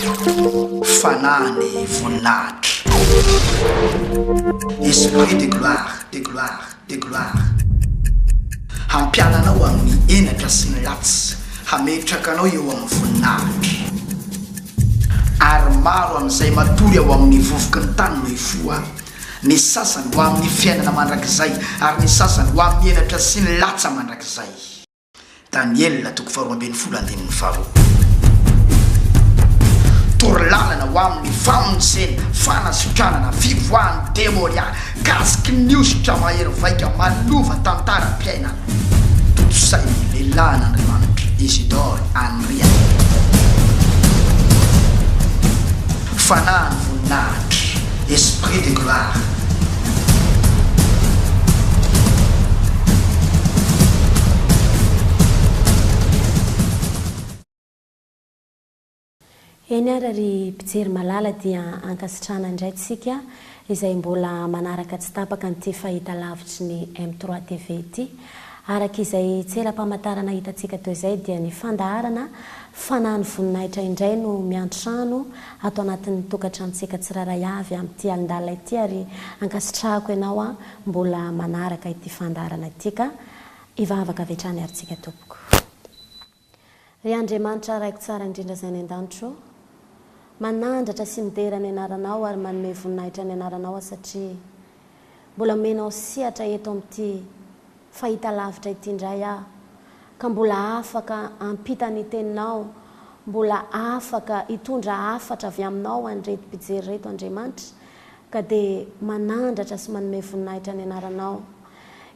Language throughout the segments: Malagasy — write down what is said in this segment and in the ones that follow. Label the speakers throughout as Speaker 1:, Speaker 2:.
Speaker 1: Fanahy ny voninahitra. Esprit de gloire, de gloire, de gloire. Hampiala anao amin'ny henatra sy ny latsa, hametraka anao eo amin'ny voninahitra. Ary maro amin'izay matory ao amin'ny vovoky ny tany no hifoha, ny sasany ho amin'ny fiainana mandrakizay, ary ny sasany ho amin'ny henatra sy ny latsa mandrakizay. Daniela toko faharoa ambinifolo andininy faharoa. Torolalana ho amin'ny famonjena, fanasitranana, fivoahan'ny demonia, kasiky ny hosotra mahery vaika manova tantaram-piainana. Tontosain'ny lehilahin'Andriamanitra, Isidore Andriana. Fanahin'ny voninahitra, Esprit de gloire.
Speaker 2: Eny ara ry mpijery malala dia ankasitrahana indray tsika izay mbola manaraka tsy tapaka an'ity fahitalavitry ny M trois TV ity. Araka izay tsela-pamantarana hitantsika teo izay dia ny fandaharana Fanahy ny Voninahitra indray no miantrano ato anatin'ny tokantranontsika tsirairay avy amin'ity alin-dalina ity ary ankasitrahako ianao mbola manaraka ity fandaharana ity ka hivavaka avy hatrany ary tsika tompoko. Ry Andriamanitra Raiko tsara indrindra izay any an-danitra ô, manandratra sy midera ny anaranao ary manome voninahitra ny anaranao aho satria mbola omenao sehatra eto amin'ity fahitalavitra ity indray aho ka mbola afaka hampita ny teninao, mbola afaka hitondra hafatra avy aminao ho an'ireto mpijery ireto Andriamanitra ka dia manandratra sy manome voninahitra ny anaranao.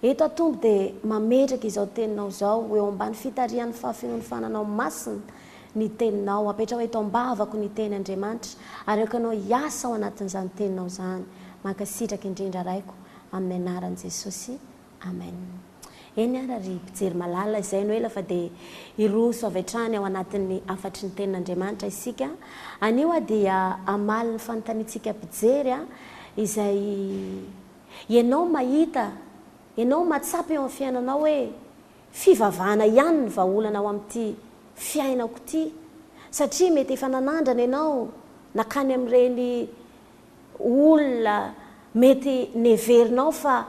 Speaker 2: Eto aho Tompo dia mametraka izao teninao izao ho eo ambany fitarihan'ny fahafenoan'ny fananao masina ny teninao. Apetraho eto am-bavako ny teny Andriamanitra ary aoka ianao hiasa ao anatin'izany teninao izany. Mankasitraka indrindra Raiko amin'ny anaran'i Jesosy. Amen. Eny ara ry mpijery malala, izay no ela fa dia hiroso avy hatrany ao anatin'ny hafatry ny tenin'Andriamanitra isika. Anio aho dia hamaly ny fanontaniantsika mpijery izay ianao mahita, ianao mahatsapa eo amin'ny fiainanao hoe fivavahana ihany ny vahaolana ao amin'ity fiainako ity satria mety efa nanandrana ianao nankany amin'ireny olona mety neverinao fa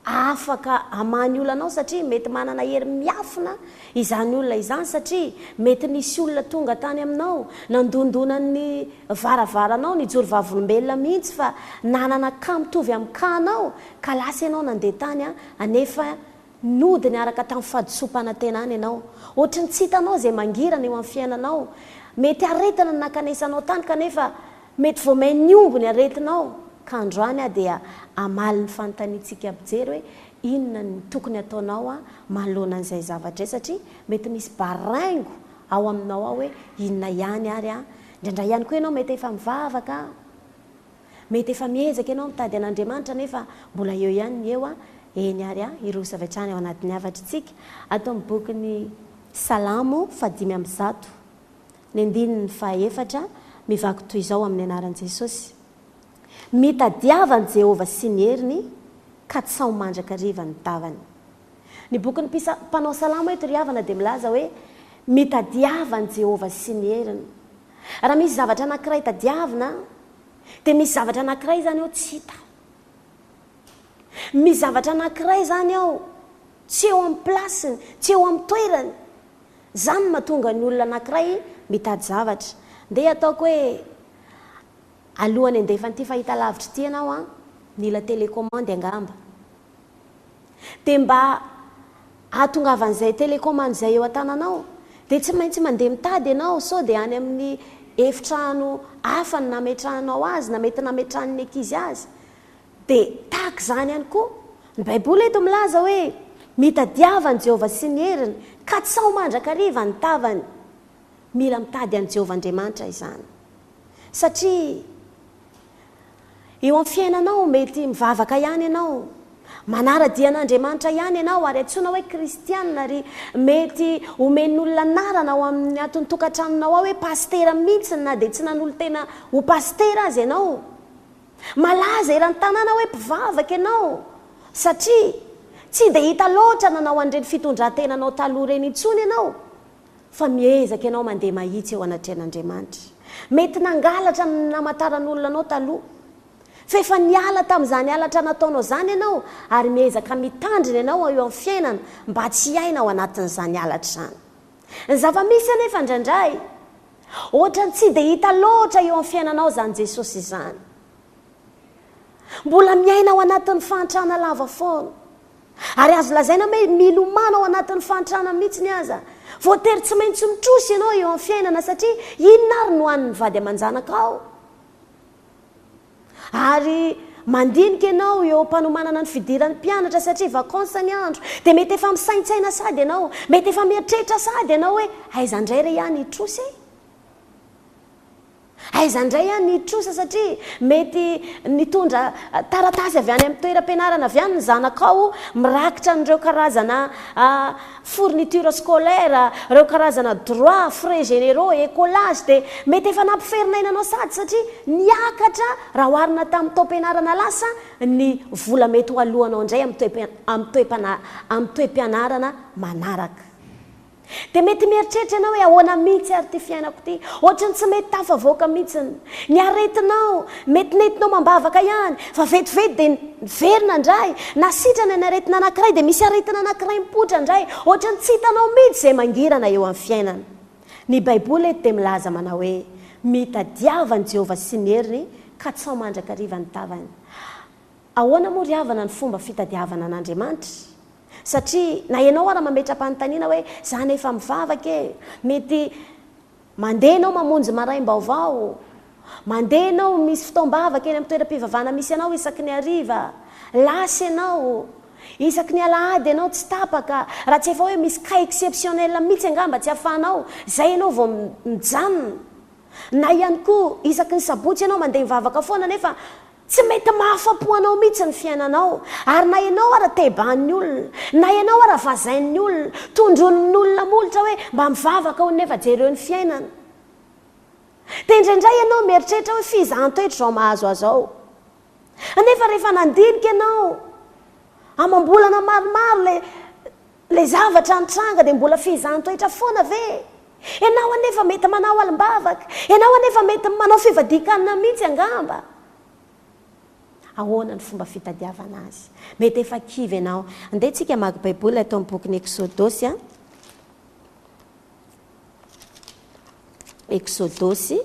Speaker 2: afaka hamaha ny olanao satria mety manana hery miafina izany olona izany satria mety nisy olona tonga tany aminao nandondona ny varavaranao nijoro vavolombelona mihitsy fa nanana cas mitovy amin'ny cas anao ka lasa ianao nandeha tany anefa nody niaraka tamin'ny fahadisoam-panantenana ianao. Ohatry ny tsy hitanao izay mangirana eo amin'ny fiainanao. Mety aretina no nankanesanao tany kanefa mety vao may nihombo ny aretinao. Ka androany aho dia hamaly ny fanontaniantsika mpijery hoe inona no tokony hataonao manoloana an'izay zavatra izay satria mety misy baraingo ao aminao ao hoe inona ihany ary aho. Indraindray ihany koa ianao mety efa mivavaka. Mety efa miezaka ianao mitady an'Andriamanitra nefa mbola eo ihany ny eo a, eny ary a, hiroso avy hatrany ao anatin'ny hafatr'tsika ato amin'ny bokin'ny Salamo fahadimy ambizato, ny andininy fahaefatra, mivaky toy izao amin'ny anaran'i Jesosy, Mitadiava an'i Jehovah sy ny heriny, katsaho mandrakariva ny tavany. Ny bokin'ny mpisa, mpanao salamo eto ry havana dia milaza hoe, Mitadiava an'i Jehovah sy ny heriny. Raha misy zavatra anankiray tadiavina dia misy zavatra anankiray izany ao tsy hita. Misy zavatra anankiray izany ao tsy eo amin'ny place-ny, tsy eo amin'ny toerany. Izany no mahatonga ny olona anankiray mitady zavatra. Ndeha ataoko hoe alohan'ny handefa an'ity fahitalavitra ity ianao an, nila télécommande angamba. Dia mba hahatongavan'izay télécommande izay eo an-tananao, dia tsy maintsy mandeha mitady ianao sao dia any amin'ny efitrano hafa no nametrahanao azy na mety nametrahan'ny ankizy azy. Dia tahaka izany ihany koa, ny Baiboly eto milaza hoe, Mitadiava an'i Jehovah sy ny heriny, katsaho mandrakariva ny tavany. Mila mitady an'i Jehovah Andriamanitra izany. Satria. Eo amin'ny fiainanao, mety mivavaka ihany ianao, manara-dia an'Andriamanitra ihany ianao ary antsoina hoe kristiana ary mety omen'olona anarana ao amin'ny aton'ny tokantranonao ao hoe pasitera mihitsy na dia tsy nanolo-tena ho pasitera aza ianao. Malaza eran'ny tanàna hoe mpivavaka ianao satria tsy dia hita loatra nanao an'ireny fitondran-tenanao taloha ireny intsony ianao. Fa miezaka ianao mandeha mahitsy eo anatrehan'Andriamanitra. Mety nangalatra ny namantaran'olona anao taloha. Fa efa niala tamin'izany halatra nataonao izany ianao ary miezaka mitandrina ianao eo amin'ny fiainana mba tsy hiaina ao anatin'izany halatra izany. Ny zava-misy anefa indraindray, ohatran'ny tsy dia hita loatra eo amin'ny fiainanao izany Jesosy izany. Mbola miaina ao anatin'ny fahantrana lava foana. Ary azo lazaina hoe milomano ao anatin'ny fahantrana mihitsiny aza. Voatery tsy maintsy mitrosa ianao eo amin'ny fiainana satria inona ary no hanin'ny vady aman-janakao? Ary mandinika ianao eo am-panomanana ny fidiran'ny mpianatra satria vacances ny andro, dia mety efa misaintsaina sady ianao, mety efa mieritreritra sady ianao hoe aiza indray re aho ny hitrosa e? Aiza indray aho ny hitrosa satria mety nitondra taratasy avy any amin'ny toeram-pianarana avy any ny zanakao mirakitra an'ireo karazana fourniture scolaire, ireo karazana droit, frais généraux, écolage dia mety efa nampiferinaina anao sady satria niakatra raha oharina tamin'ny taom-pianarana lasa ny vola mety ho aloanao indray amin'ny toe-pianarana manaraka. Dia mety mieritreritra ianao hoe ahoana mihitsy ary ity fiainako ity? Ohatran'ny tsy mety tafavoaka mihitsy. Ny aretinao, mety nentinao mambavaka ihany, fa vetivety dia miverina indray, na sitrana ny aretina anankiray dia misy aretina anankiray mipoitra indray, ohatran'ny tsy hitanao mihitsy izay mangirana eo amin'ny fiainana. Ny Baiboly eto dia milaza manao hoe, Mitadiava an'i Jehovah sy ny heriny, katsaho mandrakariva ny tavany. Ahoana moa ry havana ny fomba fitadiavana an'Andriamanitra? Satria na ianao ara mametra-panontaniana hoe za nefa mivavaka e! Mety mandeha ianao mamonjy maraim-baovao, mandeha ianao misy fotoam-bavaka eny amin'ny toeram-pivavahana misy anao isaky ny hariva, lasa ianao, isaky ny alahady ianao tsy tapaka, raha tsy efa hoe misy cas exceptionnel mihitsy angamba tsy ahafahanao, izay ianao vao mijanona. Na ihany koa isaky ny sabotsy ianao mandeha mivavaka foana nefa Tsy mety mahafa-po anao mihitsy ny fiainanao, ary na ianao ara tebahan'ny olona, na ianao ara vazain'ny olona, tondroin'ny olona molotra hoe mba mivavaka hono nefa jereo ny fiainana. Dia indraindray ianao mieritreritra hoe fizahan-toetra izao mahazo ahy izao. Nefa rehefa nandinika ianao, amam-bolana maromaro ilay ilay zavatra nitranga dia mbola fizahan-toetra foana ve? Ianao anefa mety manao alim-bavaka, ianao anefa mety manao fivadian-kanina mihitsy angamba. Ahoana ny fomba fitadiavana azy? Mety efa kivy ianao. Andeha tsika hamaky Baiboly ato amin'ny bokin'ny Eksodosy. Eksodosy.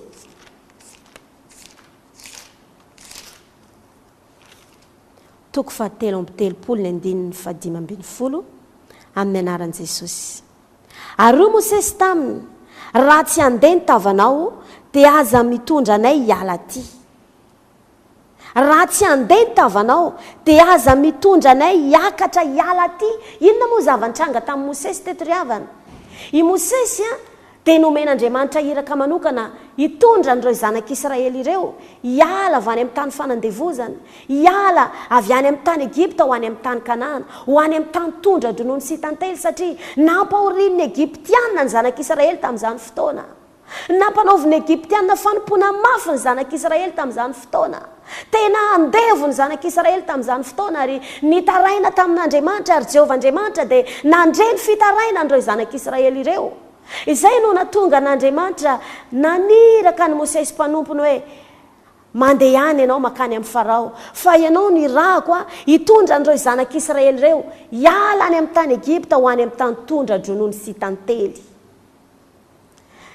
Speaker 2: Toko fahatelo amby telopolo ny andininy fahadimy ambin'ny folo, amin'ny anaran'i Jesosy. Ary hoy Mosesy taminy, Raha tsy handeha ny tavanao, dia aza mitondra anay hiala aty. Raha tsy handeha ny tavanao, dia aza mitondra anay hiakatra hiala aty. Inona moa ny zava-nitranga tamin'i Mosesy teto ry havana? I Mosesy dia nomen'Andriamanitra iraka manokana hitondra an'ireo zanak'Israely ireo hiala avy any amin'ny tany fanandevozana, hiala avy any amin'ny tany Egypta ho any amin'ny tany Kanana, ho any amin'ny tany tondra-dronono sy tantely, satria nampahorian'ny Egyptiana ny zanak'Israely tamin'izany fotoana. Nampanaovin'ny Egyptiana fanompoana mafy ny zanak'Israely tamin'izany fotoana. Tena andevo ny zanak'Israely tamin'izany fotoana ary nitaraina tamin'Andriamanitra, ary Jehovah Andriamanitra dia nandre ny fitarainan'ireo zanak'Israely ireo. Izay no nahatonga an'Andriamanitra naniraka an'i Mosesy mpanompony hoe, Mandehana ianao mankany amin'i Farao, fa ianao no irahako hitondra an'ireo zanak'Israely ireo hiala any amin'ny tany Egypta ho any amin'ny tany tondra-dronono sy tantely.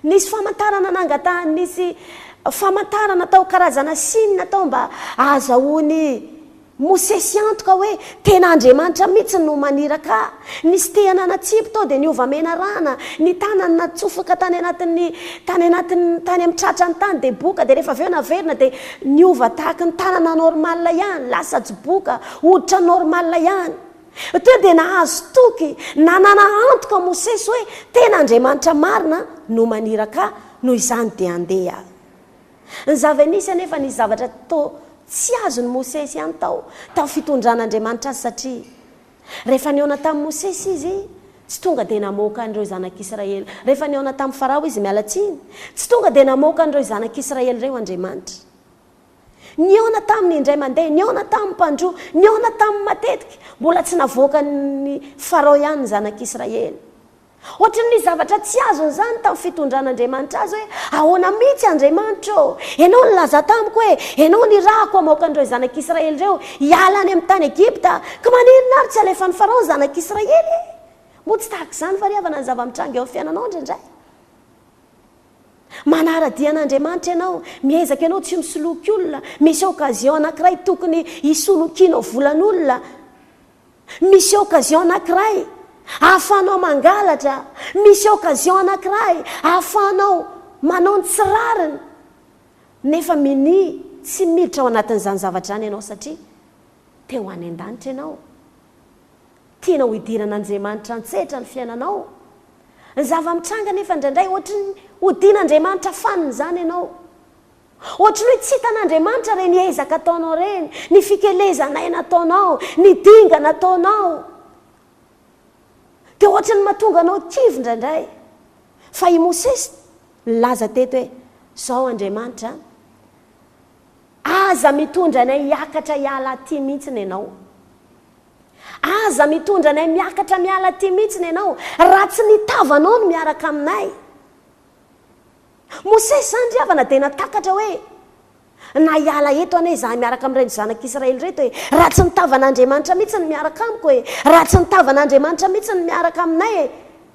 Speaker 2: Nisy famantarana nangatahany, nisy famantarana tao, karazana signe tao mba hahazahoan'i Mosesy antoka hoe tena Andriamanitra mihitsy no maniraka ahy. Nisy tehina natsipy tao dia niova menarana, ny tanany natsofoka tany anatin'ny tany anatin'ny tany amin'ny tratrany tany dia boka, dia rehefa avy eo naverina dia niova tahaky ny tanana normal ihany, lasa tsy boka, hoditra normal ihany. Teo dia nahazo toky, nanana antoka Mosesy hoe tena Andriamanitra marina no maniraka ahy, noho izany dia handeha aho. Ny zava-nisy anefa nisy zavatra toa tsy azon'i Mosesy ihany tao, tamin'ny fitondran'Andriamanitra azy satria rehefa nihaona tamin'i Mosesy izy, tsy tonga dia namoaka an'ireo zanak'Israely, rehefa nihaona tamin'i Farao izy, miala tsiny, tsy tonga dia namoaka an'ireo zanak'Israely ireo Andriamanitra. Nihaona taminy indray mandeha, nihaona taminy mpandroa, nihaona taminy matetika, mbola tsy navoakan'i Farao ihany ny zanak'Israely. Ohatran'ny nisy zavatra tsy azony izany tamin'ny fitondran'Andriamanitra azy hoe, ahoana mihitsy Andriamanitra ô? Ianao nilaza tamiko hoe, ianao nirahako hamoaka an'ireo zanak'Israely ireo hiala any amin'ny tany Egypta, ka maninona ary tsy alefan'i Farao ny zanak'Israely e? Moa tsy tahaka izany va ry havana ny zava-mitranga eo amin'ny fiainanao indraindray? Manara-dia an'Andriamanitra ianao, miezaka ianao tsy misoloky olona, misy occasion anankiray tokony hisolokianao volan'olona, misy occasion anankiray ahafahanao mangalatra, misy occasion anankiray ahafahanao manao ny tsy rariny, nefa minia tsy miditra ao anatin'izany zavatra izany ianao satria te ho any an-danitra ianao. Tianao hidiran'Andriamanitra an-tsehatra ny fiainanao. Ny zava-mitranga anefa indraindray ohatry ny hodian'Andriamanitra fanina izany ianao. Ohatry ny hoe tsy hitan'Andriamanitra ireny ezaka ataonao ireny, ny fikelezan'aina ataonao, ny dingana ataonao. Dia ohatry ny mahatonga anao kivy indraindray. Fa i Mosesy nilaza teto hoe, Izao Andriamanitra a, aza mitondra anay hiakatra hiala aty mihitsy ianao. Aza mitondra anay miakatra miala aty mihitsy ianao raha tsy ny tavanao no miaraka aminay. Mosesy izany ry havana dia natakatra hoe, na hiala eto anie izahay miaraka amin'ireny zanak'Israely ireto e, raha tsy ny tavan'Andriamanitra mihitsy no miaraka amiko e, raha tsy ny tavan'Andriamanitra mihitsy no miaraka aminay e,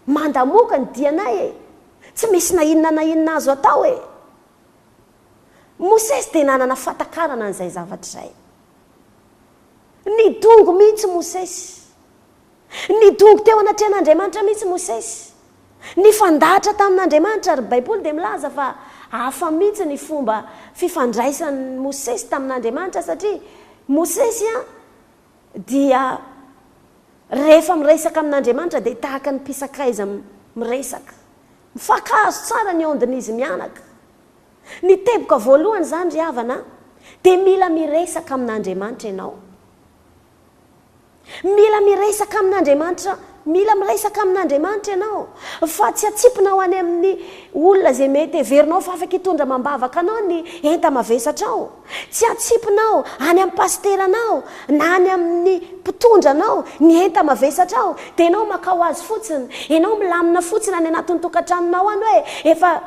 Speaker 2: mandamoka ny dianay e, tsy misy na inona na inona azo atao e. Mosesy dia nanana fahatakarana an'izay zavatra izay. Nidongy mihitsy Mosesy. Nidongy teo anatrehan'Andriamanitra mihitsy Mosesy. Nifandahatra tamin'Andriamanitra, ary ny Baiboly dia milaza fa hafa mihitsy ny fomba fifandraisan'i Mosesy tamin'Andriamanitra, satria Mosesy dia rehefa miresaka amin'Andriamanitra dia tahaka ny mpisakaiza miresaka. Mifankahazo tsara ny ondin'izy mianaka. Ny teboka voalohany izany ry havana dia mila miresaka amin'Andriamanitra ianao. Mila miresaka amin'Andriamanitra, mila miresaka amin'Andriamanitra ianao fa tsy atsipinao any amin'ny olona izay mety heverinao fa afaka hitondra amam-bavaka anao ny enta-mavesatrao. Tsy atsipinao any amin'ny pasiteranao na any amin'ny mpitondra anao ny enta-mavesatrao dia ianao makao azy fotsiny, ianao milamina fotsiny any anatin'ny tokantranonao any hoe efa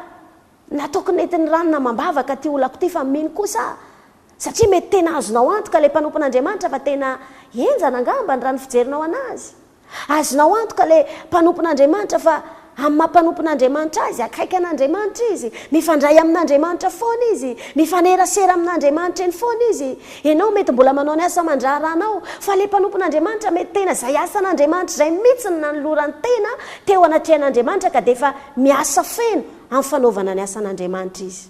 Speaker 2: Nataoko nentin'ny rano namam-bavaka ity olako ity fa mino kosa aho satria mety tena azonao antoka ilay mpanompon'Andriamanitra fa tena henjana angamba ny raha ny fijerinao anazy. Azonao antoka ilay mpanompon'Andriamanitra fa amin'ny maha mpanompon'Andriamanitra azy, akaiky an'Andriamanitra izy, mifandray amin'Andriamanitra foana izy, mifanerasera amin'Andriamanitra eny foana izy. Ianao mety mbola manao ny asa aman-draharahanao fa ilay mpanompon'Andriamanitra mety tena izay asan'Andriamanitra izay mihitsy no nanolorany tena teo anatrehan'Andriamanitra ka dia efa miasa feno amin'ny fanaovana ny asan'Andriamanitra izy.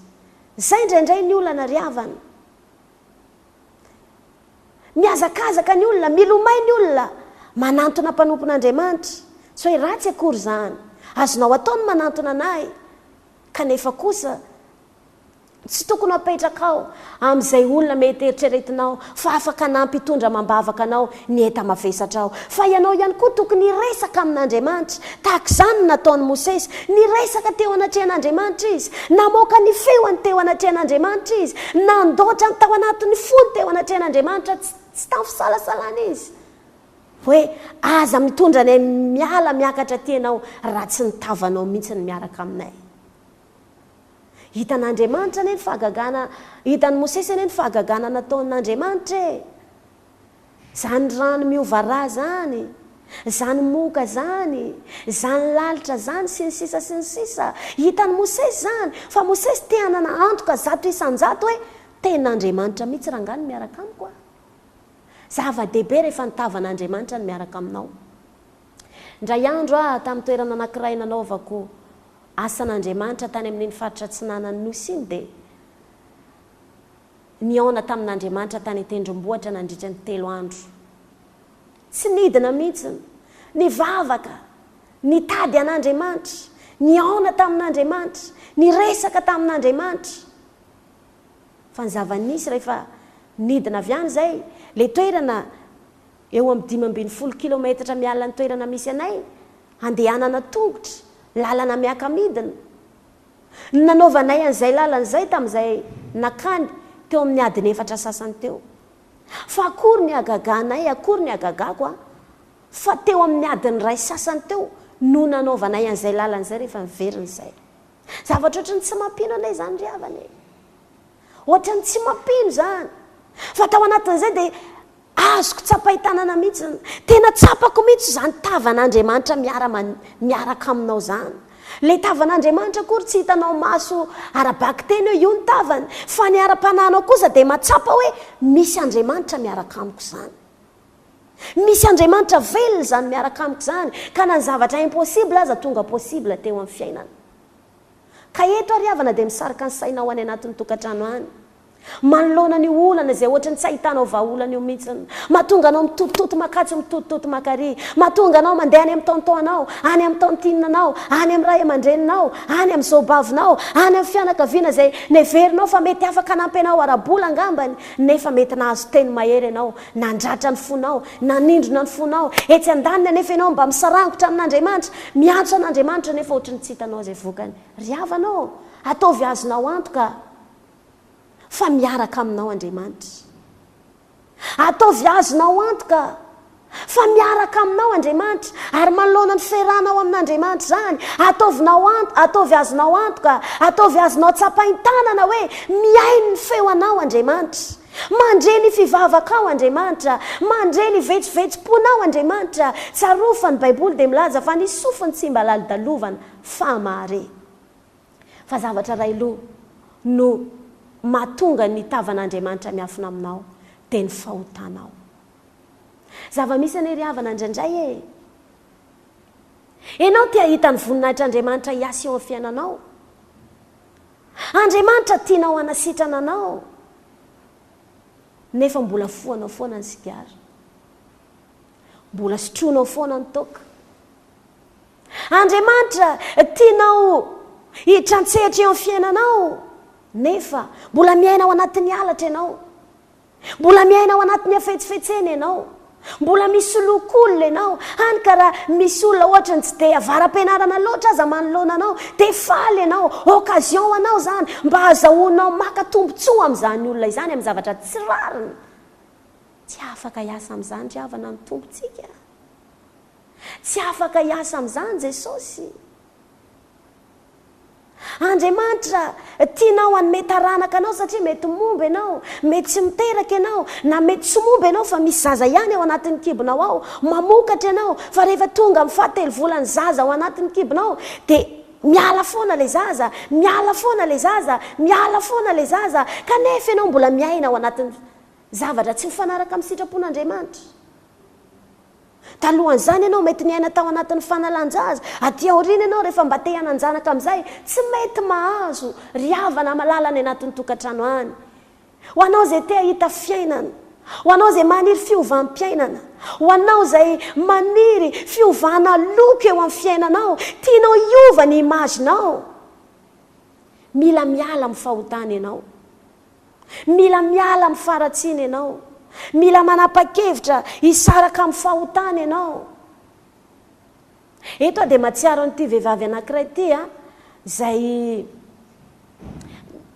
Speaker 2: Izay indraindray ny olana ry havana. Mihazakazaka ny olona, milomay ny olona, manantona mpanompon'Andriamanitra. Tsy hoe ratsy akory izany. Azonao atao ny manantona an'ahy, kanefa kosa Tsy tokony ho apetrakao amin'izay olona mety eritreretinao fa afaka hanampy hitondra amam-bavaka anao ny enta-mavesatrao. Fa ianao ihany koa tokony hiresaka amin'Andriamanitra. Tahaka izany no nataon'i Mosesy. Niresaka teo anatrehan'Andriamanitra izy. Namoaka ny feony teo anatrehan'Andriamanitra izy. Nandoatra ny tao anatin'ny fony teo anatrehan'Andriamanitra tsy tamin'ny fisalasalana izy. Hoe, Aza mitondra anay miala miakatra aty ianao raha tsy ny tavanao mihitsy no miaraka aminay. Hitan'Andriamanitra anie ny fahagagana, hitan'i Mosesy anie ny fahagagana nataon'Andriamanitra e! Izany rano miova rà izany, izany moka izany, izany lalitra izany, sy ny sisa sy ny sisa. Hitan'i Mosesy izany, fa Mosesy te hanana antoka 100% hoe tena Andriamanitra mihitsy rangahy no miaraka amiko a! Zava-dehibe rehefa ny tavan'Andriamanitra no miaraka aminao. Indray andro aho tamin'ny toerana anankiray nanaovako asan'Andriamanitra tany amin'iny faritra atsinanan'ny Nosy iny dia nihaona tamin'Andriamanitra tany an-tendrombohitra nandritra ny telo andro. Tsy nidina mihitsy, nivavaka, nitady an'Andriamanitra, nihaona tamin'Andriamanitra, niresaka tamin'Andriamanitra. Fa ny zava-nisy rehefa nidina avy any izay, ilay toerana eo amin'ny 15 kilometatra miala ny toerana misy anay, andehanana tongotra, lalana miaka-midina. Ny nanaovanay an'izay lalana izay tamin'izay nakany teo amin'ny adiny efatra sasany teo. Fa akory ny hagaganay, akory ny hagagako an, fa teo amin'ny adiny iray sasany teo. no nanaovanay an'izay lalana izay rehefa niverina izay. Zavatra ohatran'ny tsy mampino anay izany ry havana e. Ohatran'ny tsy mampino izany. Fa tao anatin'izay dia azoko tsapain-tanana mihitsy, tena tsapako mihitsy izany tavan'Andriamanitra miara miaraka aminao izany. Ilay tavan'Andriamanitra akory tsy hitanao maso ara-bakiteny hoe io ny tavany, fa ny ara-panahinao kosa dia mahatsapa hoe misy Andriamanitra miaraka amiko izany. Misy Andriamanitra velona izany miaraka amiko izany, ka na ny zavatra impossible aza tonga possible teo amin'ny fiainana. Ka eto ary havana dia misarika ny sainao any anatin'ny tokantrano any. Manoloana an'io olana izay ohatran'ny tsy ahitanao vahaolana io mihitsy. Mahatonga anao mitotototo makatsy mitotototo makary. Mahatonga anao mandeha any amin'ny tonton anao, any amin'ny tantine anao, any amin'ny ray aman-dreninao, any amin'ny zaobavinao, any amin'ny fianakaviana izay neverinao fa mety afaka hanampy anao ara-bola angambany nefa mety nahazo teny mahery ianao, nandratra ny fonao, nanindrona ny fonao. Etsy andaniny anefa ianao mba misarangotra amin'Andriamanitra, miantso an'Andriamanitra nefa ohatran'ny tsy hitanao izay vokany. Ry havana ô, ataovy azonao antoka fa miaraka aminao Andriamanitra. Ataovy azonao antoka fa miaraka aminao Andriamanitra, ary manoloana ny fiarahanao amin'Andriamanitra izany, ataovinao antoka, ataovy azonao antoka, ataovy azonao tsapain-tanana hoe mihaino ny feo anao Andriamanitra. Mandre ny fivavakao Andriamanitra, mandre ny vetsovetsom-ponao Andriamanitra. Tsarovy fa ny Baiboly dia milaza fa ny sofiny tsy mba lalodalovana fa mahare. Fa zavatra iray loha no mahatonga ny tavan'Andriamanitra miafina aminao dia ny fahotanao. Zava-misy anie ry havana indraindray e! Ianao te hahita ny voninahitr'Andriamanitra hiasa eo amin'ny fiainanao. Andriamanitra tianao hanasitrana anao nefa mbola fohanao foana ny sigara. Mbola sotroinao foana ny toaka. Andriamanitra tianao hiditra an-tsehatra eo amin'ny fiainanao nefa mbola miaina ao anatin'ny halatra ianao. Mbola miaina ao anatin'ny hafetsifetsena ianao. Mbola misoloky olona ianao. Hany ka raha misy olona ohatra ny tsy dia avara-pianarana loatra aza manoloana anao dia faly ianao. Occasion ho anao izany mba hahazahoanao maka tombontsoa amin'izany olona izany amin'ny zavatra tsy rariny. Tsy afaka hiasa amin'izany ry havana ny Tompontsika. Tsy afaka hiasa amin'izany Jesosy. Andriamanitra tianao hanome taranaka anao satria mety momba ianao, mety tsy miteraka ianao, na mety tsy momba ianao fa misy zaza ihany ao anatin'ny kibonao ao, mamokatra ianao fa rehefa tonga amin'ny fahatelo volan'ny zaza ao anatin'ny kibonao dia miala foana ilay zaza, miala foana ilay zaza, miala foana ilay zaza, kanefa ianao mbola miaina ao anatin'ny zavatra tsy mifanaraka amin'ny sitrapon'Andriamanitra. Talohan'izany ianao mety niaina tao anatin'ny fanalan-jaza, aty aoriana ianao rehefa mba te hanan-janaka amin'izay, tsy mety mahazo ry havana malala any anatin'ny tokantrano any. Ho anao izay te hahita fiainana, ho anao izay maniry fiovam-piainana, ho anao izay maniry fiovana loko eo amin'ny fiainanao, tianao hiova ny image-nao, mila miala amin'ny fahotana ianao. Mila miala amin'ny faharatsiana ianao. Mila manapa-kevitra hisaraka amin'ny fahotana ianao. Eto aho dia mahatsiaro an'ity vehivavy anankiray ity izay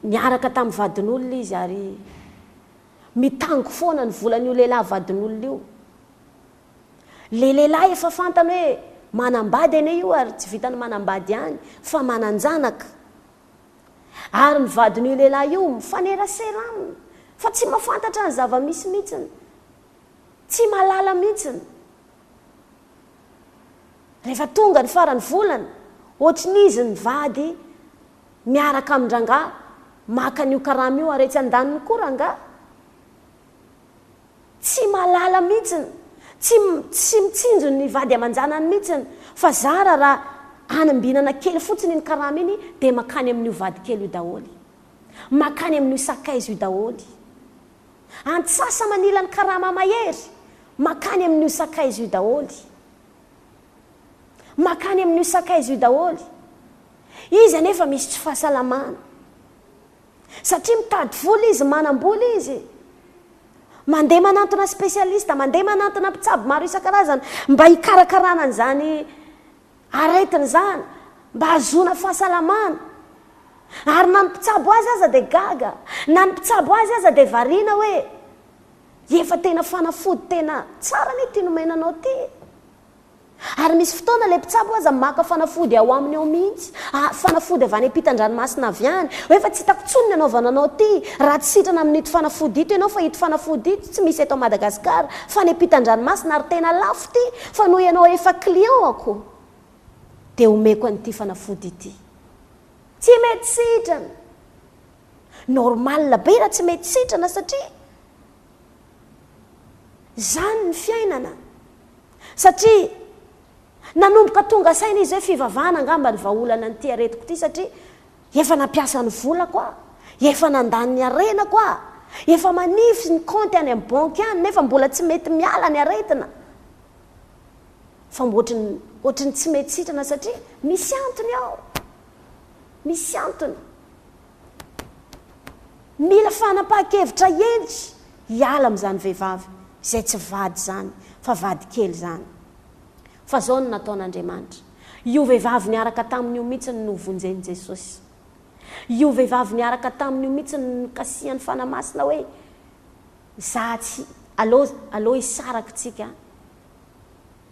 Speaker 2: niaraka tamin'ny vadin'olona izy ary mitango foana ny volan'io lehilahy vadin'olona io. Ilay lehilahy efa fantany hoe manambady anie io ary tsy vitan'ny manambady ihany fa manan-janaka. Ary ny vadin'io lehilahy io mifanerasera aminy fa tsy mahafantatra ny zava-misy mihitsiny. Tsy mahalala mihitsiny. Rehefa tonga ny faran'ny volana, ohatrin'izy mivady miaraka amin-drangahy maka an'io karama io ary etsy andaniny koa rangahy. Tsy mahalala mihitsiny, tsy tsy mitsinjo ny vady aman-janany mihitsiny fa zara raha anambinana kely fotsiny iny karama iny dia mankany amin'io vady kely io daholo. Mankany amin'io sakaiza io daholo. Antsasa-manilan'ny karama mahery, mankany amin'io sakaiza io daholo. Mankany amin'io sakaiza io daholo. Izy anefa misy tsy fahasalamana. Satria mitady vola izy, manam-bola izy. Mandeha manantona spécialiste, mandeha manantona mpitsabo maro isan-karazany mba hikarakarana an'izany aretina izany, mba hahazoana fahasalamana. Ary na ny mpitsabo azy aza dia gaga, na ny mpitsabo azy aza dia variana hoe, efa tena fanafody tena tsara anie ity nomena anao ity e. Ary misy fotoana ilay mpitsabo aza maka fanafody ao aminy ao mihitsy, fanafody avy any ampitan-dranomasina avy any, hoe efa tsy hitako intsony ny anaovana anao ity, raha tsy sitrana amin'ito fanafody ito ianao fa ito fanafody ito tsy misy eto Madagasikara fa any ampitan-dranomasina ary tena lafo ity fa noho ianao efa client-ko dia omeko an'ity fanafody ity. Tsy mety sitrana. Normal be raha tsy mety sitrana satria izany ny fiainana. Satria nanomboka tonga saina izy hoe fivavahana angamba ny vahaolana an'ity aretiko ity satria efa nampiasa ny volako aho, efa nandany ny harenako aho, efa manify ny kaonty any amin'ny banky any nefa mbola tsy mety miala ny aretina. Fa ohatry ohatry ny tsy mety sitrana satria misy antony ao. Misy antony. Mila fanapahan-kevitra hendry hiala amin'izany vehivavy izay tsy vady izany fa vady kely izany. Fa izao no nataon'Andriamanitra. Io vehivavy niaraka taminy io mihitsy no novonjen'i Jesosy. Io vehivavy niaraka taminy io mihitsy no nokasihan'ny Fanahy Masina hoe, za tsy, aleo, aleo hisaraka tsika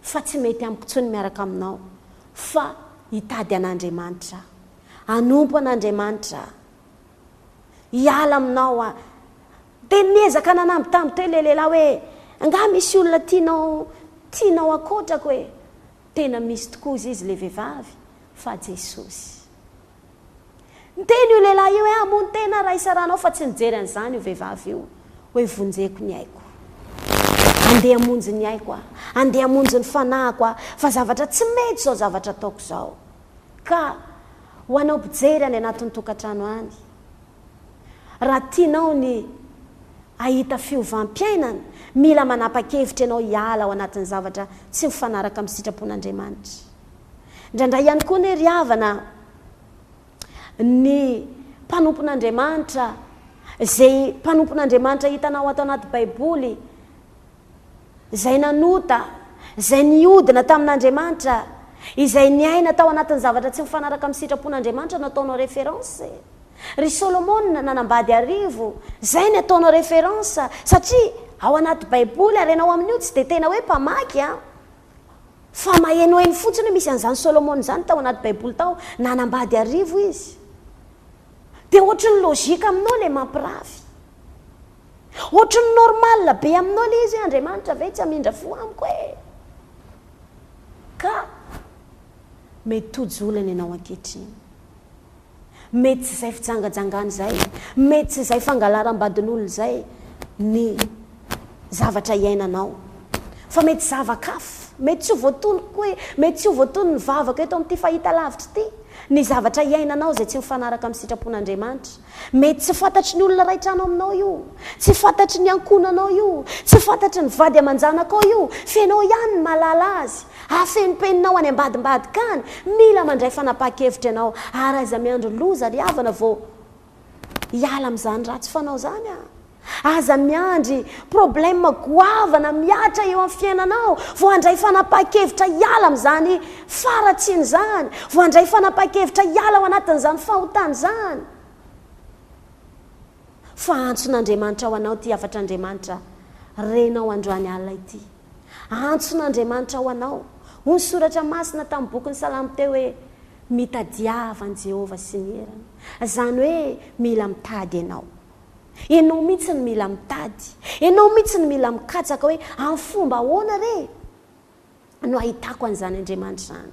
Speaker 2: fa tsy mety amiko intsony miaraka aminao fa hitady an'Andriamanitra aho. Hanompo an'Andriamanitra aho. Hiala aminao aho. Dia niezaka nanambitamby teo ilay lehilahy hoe, Angaha misy olona tianao tianao ankoatrako e? Tena misy tokoa hozy izy ilay vehivavy fa Jesosy. Niteny io lehilahy io hoe, Hamono tena aho raha isaranao fa tsy nijery an'izany io vehivavy io hoe vonjeko ny aiko. Andeha hamonjy ny aiko aho. Andeha hamonjy ny fanahiko aho fa zavatra tsy mety izao zavatra ataoko izao. Ka ho anao mpijery any anatin'ny tokantrano any, raha tianao ny hahita fiovam-piainana, mila manapa-kevitra ianao hiala ao anatin'ny zavatra tsy mifanaraka amin'ny sitrapon'Andriamanitra. Indraindray ihany koa anie ry havana, ny mpanompon'Andriamanitra, izay mpanompon'Andriamanitra hitanao ato anaty Baiboly, izay nanota, izay niodina tamin'Andriamanitra, izay niaina tao anatin'ny zavatra tsy mifanaraka amin'ny sitrapon'Andriamanitra no ataonao référence. Ry Solomona nanambady arivo, izay ny ataonao référence, satria ao anaty Baiboly ary ianao amin'io tsy dia tena hoe mpamaky an! Fa mahenoheno fotsiny hoe misy an'izany Solomona izany tao anaty Baiboly tao, nanambady arivo izy. Dia ohatry ny logique aminao ilay mampirafy. Ohatry ny normal be aminao ilay izy hoe Andriamanitra ve tsy hamindra fo amiko e? Ka mety tojo olana ianao ankehitriny. Mety tsy izay fijangajangana izay, mety tsy izay fangalaram-badin'olona izay ny zavatra iainanao. Fa mety zava-kafa, mety tsy ho voatonoko hoe, mety tsy ho voatonon'ny vavaka eto amin'ity fahitalavitra ity ny zavatra iainanao izay tsy mifanaraka amin'ny sitrapon'Andriamanitra. Mety tsy fantatry ny olona iray trano aminao io, tsy fantatry ny ankohonanao io, tsy fantatry ny vady aman-janakao io, f'enao ihany no mahalala azy. Afenimpeninao any ambadimbadika any. Mila mandray fanapahan-kevitra ianao ary aza miandry loza ry havana vao hiala amin'izany ratsy fanao izany a! Aza miandry problème goavana mihatra eo amin'ny fiainanao vao handray fanapahan-kevitra hiala amin'izany faharatsiana izany, vao handray fanapahan-kevitra hiala ao anatin'izany fahotana izany. Fa antson'Andriamanitra ho anao ity hafatr'Andriamanitra renao androany alina ity. Antson'Andriamanitra ho anao. Hoy ny soratra masina tamin'ny bokin'ny Salamo teo hoe, Mitadiava an'i Jehovah sy ny heriny. Izany hoe mila mitady ianao. Ianao mihitsy no mila mitady. Ianao mihitsy no mila mikatsaka hoe amin'ny fomba ahoana re no ahitako an'izany Andriamanitra izany?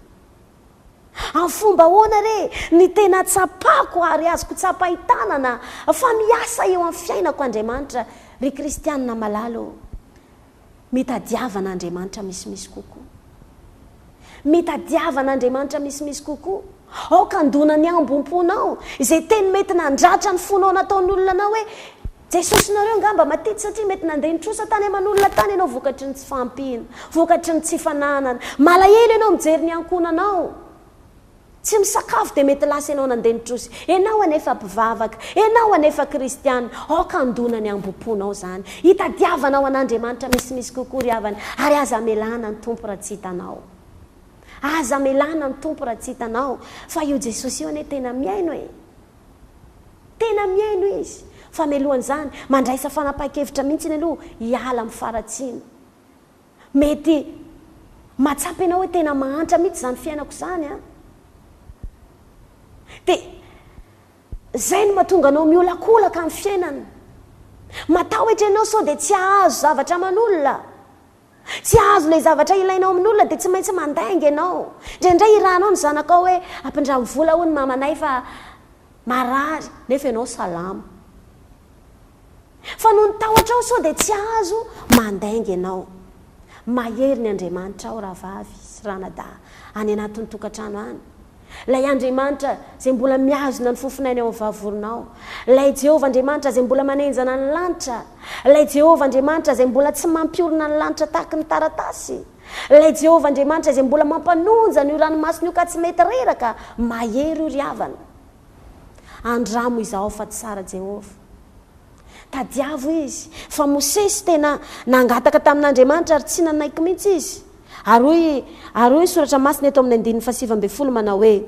Speaker 2: Amin'ny fomba ahoana re ny tena tsapako ary azoko tsapain-tanana fa miasa eo amin'ny fiainako Andriamanitra? Ry kristianina malala ô, Mitadiava an'Andriamanitra misimisy kokoa. Mitadiava an'Andriamanitra misimisy kokoa. Aoka handona ny hambom-ponao, izay teny mety nandratra ny fonao nataon'ny olona anao hoe, Jesosinareo angamba matety satria mety nandeha nitrosa tany aman'olona tany ianao vokatry ny tsy fahampiana, vokatry ny tsy fananana. Malahelo ianao mijery ny ankohonanao. Tsy misakafo dia mety lasa ianao nandeha nitrosa. Ianao anefa mpivavaka, ianao anefa kristiana, aoka handona ny hambom-ponao izany. Hitadiavanao an'Andriamanitra misimisy kokoa ry havana, ary aza amelana ny Tompo raha tsy hitanao. Aza amelana ny Tompo raha tsy hitanao, fa io Jesosy io anie tena mihaino e! Tena mihaino Izy. Fa mialohan'izany, mandraisa fanapahan-kevitra mihitsy aloha hiala amin'ny faharatsiana. Mety. Mahatsapa ianao hoe tena mahantra mihitsy izany fiainako izany an! Dia izay no mahatonga anao miolakolaka amin'ny fiainana. Matahotra ianao sao dia tsy hahazo zavatra aman'olona. Tsy hahazo ilay zavatra ilainao amin'olona dia tsy maintsy mandainga ianao. Indraindray irahanao ny zanakao hoe ampindramo vola hono mamanay fa marary nefa ianao salama. Fa noho ny tahotrao sao dia tsy hahazo, mandainga ianao. Mahery ny Andriamanitrao rahavavy sy ranadahy any anatin'ny tokantrano any. Ilay Andriamanitra izay mbola mihazona ny fofonainy ao amin'ny vavoronao. Ilay Jehovah Andriamanitra izay mbola manenjana ny lanitra. Ilay Jehovah Andriamanitra izay mbola tsy mampiorina ny lanitra tahaky ny taratasy. Ilay Jehovah Andriamanitra izay mbola mampanonja an'io ranomasina io ka tsy mety reraka. Mahery io ry havana. Andramo izahao fa tsara Jehovah. Tadiavo izy. Fa Mosesy tena nangataka tamin'Andriamanitra ary tsy nanaiky mihitsy izy. Ary hoy, ary hoy ny Soratra Masina eto amin'ny andininy fahasivy ambinifolo manao hoe,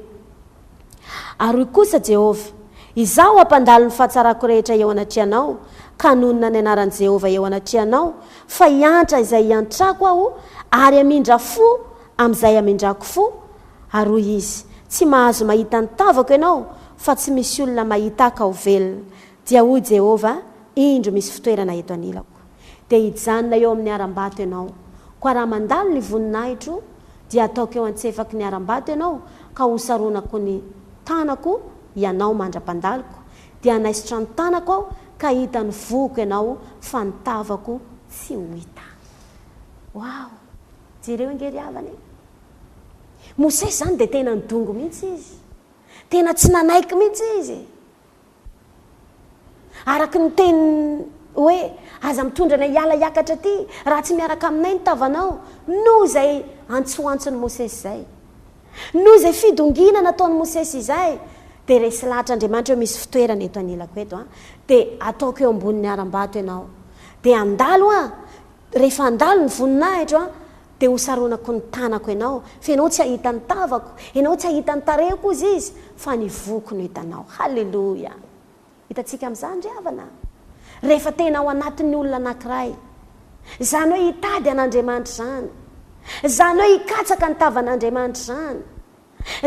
Speaker 2: Ary hoy kosa Jehovah, Izaho hampandalo ny fahatsarako rehetra eo anatrehanao, ka hanonona ny anaran'i Jehovah eo anatrehanao, fa hiantra izay hiantrako Aho, ary hamindra fo amin'izay hamindrako fo, Ary hoy izy, Tsy mahazo mahita ny tavako ianao, fa tsy misy olona mahita ahy ka ho velona. Dia hoy Jehovah, Indro misy fitoerana eto anilako. Dia hijanona eo amin'ny harambato ianao. Koa raha mandalo ny voninahitro, dia hataoko eo an-tsefaky ny harambato ianao, ka hosaronako ny tanako ianao mandra-pandaloko. Dia hanaisotra ny tanako aho, ka hahita ny vohoko ianao, fa ny tavako tsy ho hita. Wow! Jereo ange ry havana e! Mosesy izany dia tena nidongy mihitsy izy. Tena tsy nanaiky mihitsy izy. Araka ny teny hoe aza mitondra anay hiala hiakatra aty raha tsy miaraka aminay ny tavanao, noho izay antsoantson'i Mosesy izay. Noho izay fidongiana nataon'i Mosesy izay, dia resy lahatra Andriamanitra hoe misy fitoerana eto anilako eto an, dia ataoko eo ambonin'ny harambato ianao. Dia handalo aho, rehefa handalo ny voninahitro an, Dia hosaronako ny tanako ianao, fa ianao tsy hahita ny tavako, ianao tsy hahita ny tarehiko, hozy izy, fa ny vohoko no hitanao. Haleloia! Hitantsika amin'izany ry havana? Rehefa tena ao anatin'ny olona anankiray, izany hoe hitady an'Andriamanitra izany, izany hoe hikatsaka ny tavan'Andriamanitra izany,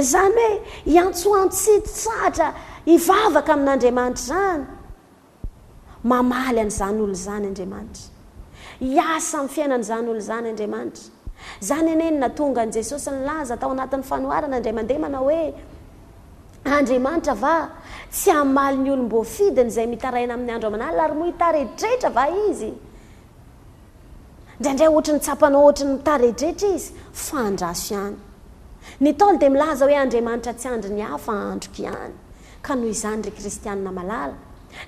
Speaker 2: izany hoe hiantsoantso sy hitsahatra hivavaka amin'Andriamanitra izany, Mamaly an'izany olona izany Andriamanitra. Hiasa amin'ny fiainan'izany olona izany Andriamanitra. Izany anie no nahatonga an'i Jesosy nilaza tao anatin'ny fanoharana indray mandeha manao hoe, Andriamanitra va tsy hamaly ny olom-boafidiny izay mitaraina aminy andro aman'alina ary moa hitaredretra va Izy? Indraindray ohatry ny tsapanao ohatry ny mitaredretra Izy, fa andraso ihany. Ny Ntaolo dia milaza hoe Andriamanitra tsy andry ny hafa andriko ihany. Ka noho izany ry kristianina malala,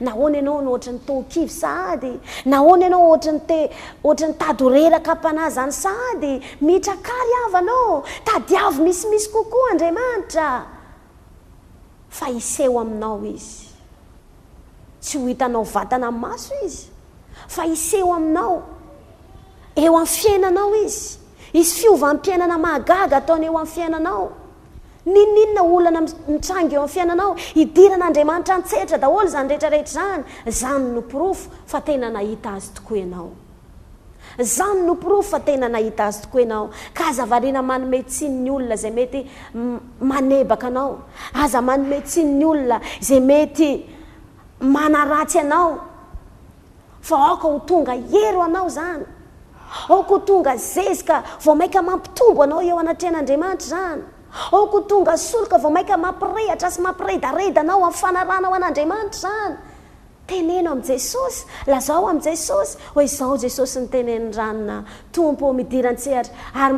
Speaker 2: nahoana ianao no ohatry ny toa kivy sahady? Nahoana ianao ohatry ny te, ohatry ny tady ho reraka am-panahy izany sahady? Mitrakà ry havana ô! Tadiavo misimisy kokoa Andriamanitra fa hiseho aminao Izy. Tsy ho hitanao vatana maso Izy fa hiseho aminao eo amin'ny fiainanao Izy. Hisy fiovam-piainana mahagaga ataony eo amin'ny fiainanao. N'inon'inona olana mitranga eo amin'ny fiainanao, hidiran'Andriamanitra an-tsehatra daholo izany rehetra rehetra izany. Izany no porofo fa tena nahita Azy tokoa ianao. Izany no porofo fa tena nahita Azy tokoa ianao. Ka aza variana manome tsiny ny olona izay mety manebaka anao. Aza manome tsiny ny olona izay mety manaratsy anao. Fa aoka ho tonga hery ho anao izany. Aoka ho tonga zezika vao mainka mampitombo anao eo anatrehan'Andriamanitra izany. Aoka ho tonga soloka vao mainka mampirehatra sy mampiredareda anao amin'ny fanarahanao an'Andriamanitra izany. Teneno amin'i Jesosy, lazao amin'i Jesosy hoe izao Jesosy no tenenin'i ranona, Tompo ô, midira an-tsehatra ary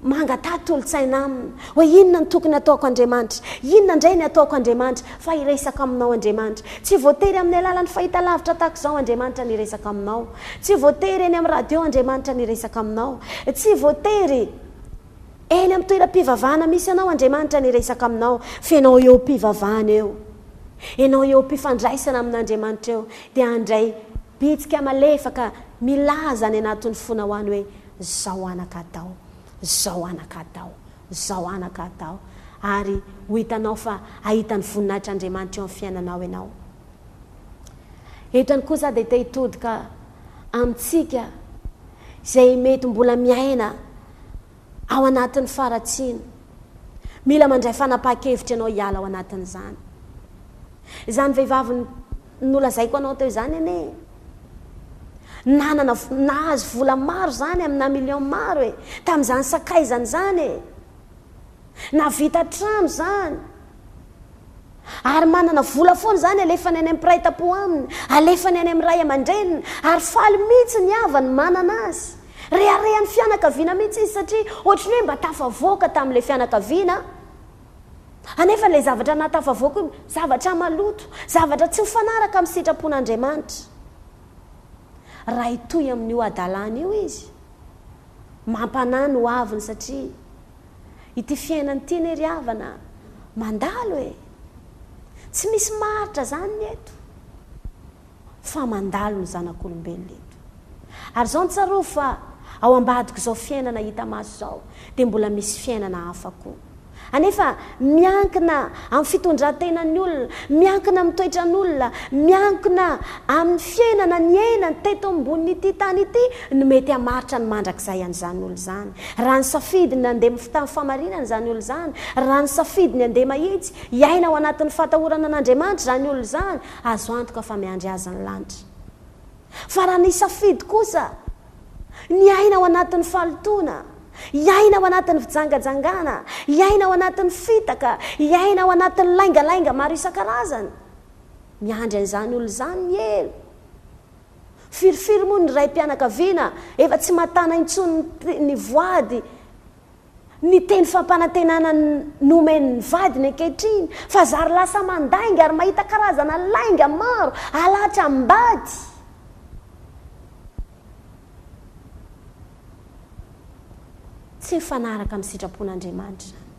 Speaker 2: Mangataha tolo-tsaina aminy hoe inona no tokony hataoko Andriamanitra? Inona indray ny hataoko Andriamanitra fa hiresaka aminao Andriamanitra? Tsy voatery amin'ny alalan'ny fahitalavitra tahaka izao Andriamanitra ny hiresaka aminao. Tsy voatery eny amin'ny radio Andriamanitra ny hiresaka aminao. Tsy voatery eny amin'ny toeram-pivavahana misy anao Andriamanitra ny hiresaka aminao fa ianao eo am-pivavahana eo, ianao eo am-pifandraisana amin'Andriamanitra eo dia handray bitsika malefaka milaza any anatin'ny fonao any hoe Zao anaka atao, zao anaka atao, zao anaka atao, ary ho hitanao fa hahita ny voninahitr'Andriamanitra eo amin'ny fiainanao ianao. Eto ihany koa za dia te hitodika amintsika izay mety mbola miaina. Ao anatin'ny faharatsiana. Mila mandray fanapahan-kevitra ianao hiala ao anatin'izany. Izany vehivavy nolazaiko anao teo izany anie, nanana, nahazo vola maro izany amina millions maro e, tamin'izany sakaizany izany e. Nahavita trano izany. Ary manana vola foana izany alefany any amin'ny mpiray tampo aminy, alefany any amin'ny ray aman-dreniny, ary faly mihitsy ny havany manana azy. Reharehan'ny fianakaviana mihitsy izy satria ohatran'ny hoe mba tafavoaka tamin'ilay fianakaviana. Anefa ilay zavatra nahatafavoaka io, zavatra maloto, zavatra tsy mifanaraka amin'ny sitrapon'Andriamanitra. Raha hitohy amin'io hadalana io izy, mampanahy ny hoaviny satria Ity fiainana ity anie ry havana mandalo e! Tsy misy maharitra zany ny eto fa mandalo ny zanak'olombelona eto. Ary izao no tsarovy fa ao ambadik'izao fiainana hita maso izao dia mbola misy fiainana hafa koa. Anefa miankina amin'ny fitondran-tenan'ny olona, miankina amin'ny toetran'olona, miankina amin'ny fiainana niainany teto ambonin'ity tany ity no mety hamaritra ny mandrakizay an'izany olona izany. Raha nisafidy ny handeha tamin'ny fahamarinana izany olona izany, raha nisafidy ny handeha mahitsy, hiaina ao anatin'ny fahatahorana an'Andriamanitra izany olona izany, azo antoka fa miandry azy ny lanitra. Fa raha nisafidy kosa ny hiaina ao anatin'ny fahalotoana, hiaina ao anatin'ny fijangajangana, hiaina ao anatin'ny fitaka, hiaina ao anatin'ny laingalainga maro isan-karazany, miandry an'izany olona izany ny helo. Firifiry moa ny raim-pianakaviana efa tsy mahatana intsony ny voady ny teny fampanantenana nomeny ny vadiny ankehitriny fa zary lasa mandainga ary mahita karazana lainga maro halatra am-bady. Tsy mifanaraka amin'ny sitrapon'Andriamanitra izany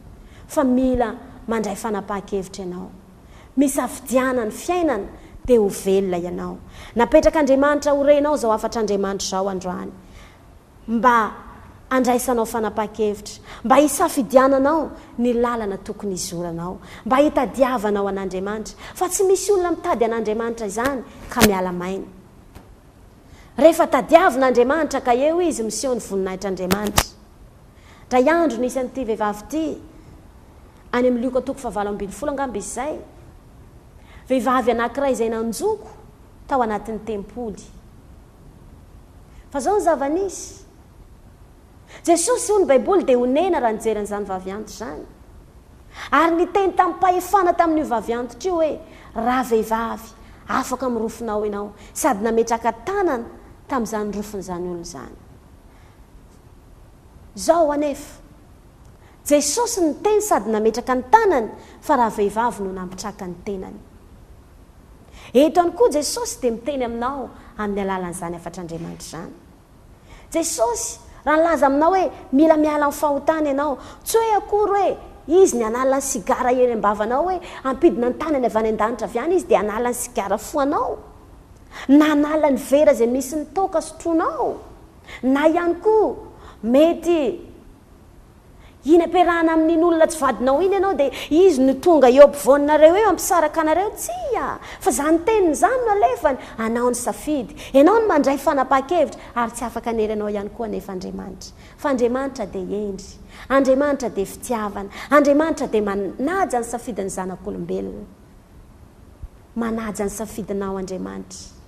Speaker 2: fa mila mandray fanapahan-kevitra ianao. Misafidiana ny fiainana dia ho velona ianao. Napetrak'Andriamanitra ho renao izao hafatr'Andriamanitra izao androany. Mba handraisanao fanapahan-kevitra, mba hisafidiananao ny lalana tokony hizoranao, mba hitadiavanao an'Andriamanitra, fa tsy misy olona mitady an'Andriamanitra izany ka miala maina. Rehefa tadiavina Andriamanitra ka eo Izy miseho ny voninahitr'Andriamanitra. Indray andro nisy an'ity vehivavy ity, any amin'ny Lioka toko fahavalo ambinifolo angamba izy izay, vehivavy anankiray izay nanjoko tao anatin'ny tempoly. Fa izao ny zava-nisy. Jesosy, hoy ny Baiboly, dia onena raha nijery an'izany vavy antitra izany. Ary niteny tamim-pahefana tamin'io vavy antitra io hoe, Ravehivavy, afaka amin'ny rofinao ianao, sady nametraka tanana tamin'izany rofin'izany olona izany. Izao anefa, Jesosy niteny sady nametraka ny tanany, fa ravehivavy no nampitraka ny tenany. Eto ihany koa Jesosy dia miteny aminao amin'ny alalan'izany hafatr'Andriamanitra izany. Jesosy, raha nilaza aminao hoe mila miala amin'ny fahotana ianao, tsy hoe akory hoe Izy ny hanala ny sigara eny am-bavanao hoe hampidina ny tanany avy any an-danitra avy any Izy dia hanala ny sigara fohanao, na hanala ny vera izay misy ny toaka sotroinao, na ihany koa mety Iny ampiarahana amin'iny olona tsy vadinao iny ianao dia izy no tonga eo ampovoaninareo eo hampisaraka anareo, tsia! Fa izany teniny izany no alefany, anao ny safidy, ianao no mandray fanapahan-kevitra ary tsy afaka hanery anao ihany koa anefa Andriamanitra. Fa Andriamanitra dia hendry, Andriamanitra dia fitiavana, Andriamanitra dia manaja ny safidin'ny zanak'olombelona. Manaja ny safidinao Andriamanitra.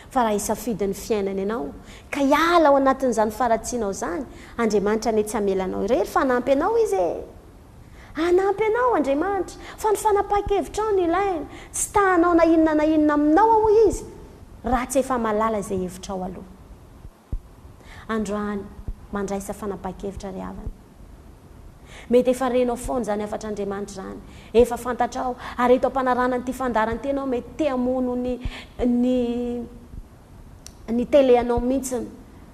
Speaker 2: Fa raha hisafidy ny fiainana ianao, ka hiala ao anatin'izany faharatsianao izany, Andriamanitra anie tsy hamela anao irery fa hanampy anao Izy e! Hanampy anao Andriamanitra, fa ny fanapahan-kevitrao no ilainy, tsy ta hanao na inona na inona aminao aho hoy Izy, raha tsy efa mahalala izay hevitrao aloha. Androany, mandraisa fanapahan-kevitra ry havana. Mety efa renao foana izany hafatr'Andriamanitra izany, efa fantatrao, ary eto am-panarahana an'ity fandaharana ity ianao mety te hamono ny ny ny télé anao mihitsiny,